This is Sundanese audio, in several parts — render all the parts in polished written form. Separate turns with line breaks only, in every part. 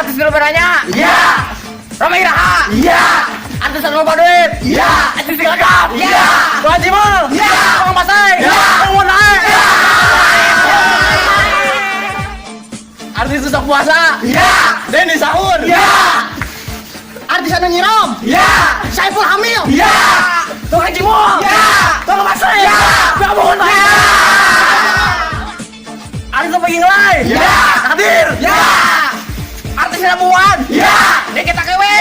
Artis nu nanya.
Iya.
Rhoma Irama.
Iya.
Artis anu loba duit.
Iya.
Artis gagap.
Iya.
Tukang cimol.
Iya.
Tukang basreng.
Iya.
Tukang naik. Artis susah puasa.
Iya.
Denny Sahur.
Iya.
Artis anu nyirom.
Iya.
Saiful Hamil.
Iya.
Tukang cimol.
Iya.
Tukang basreng.
Iya.
Tukang bangun. Artis nu pergi ngelai.
Iya.
Hadir.
Iya.
Artis ramuan.
Iya.
Nikita Kewe.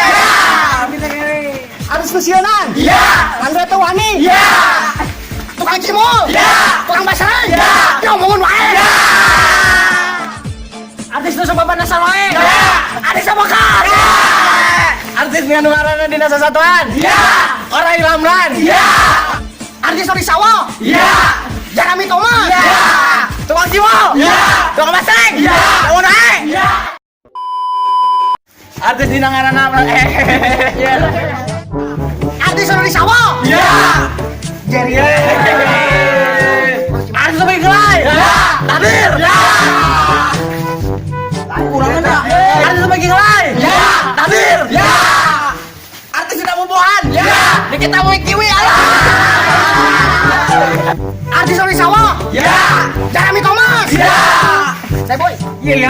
Artis fusionan.
Iya.
Andre Tewani.
Iya.
Tukang cimol.
Iya.
Tukang basreng.
Iya.
Ya omongan wae.
Artis nu sok papanasan wae.
Iya.
Artis Abokar. Artis nu ngaranna dina sasatuan.
Iya.
Orang Ramlan.
Iya.
Artis Ori Sawo.
Iya.
Jeremy Thomas.
Iya.
Tukang cimol.
Iya.
Tukang basreng.
Iya.
Bangun wae.
Iya.
Artis dina ngaranna iya.
Artis Ori Sawo.
Iya.
Jerry.
Artis nu gelai.
Iya.
Takdir.
Iya.
Kurang enak. Artis nu gelai.
Iya.
Takdir.
Iya.
Artis dina bubuhan.
Iya.
Nikita Wikiwi alah.
Artis Ori Sawo.
Iya.
Jeremy Thomas.
Iya.
Saya boy.
Iya, iya.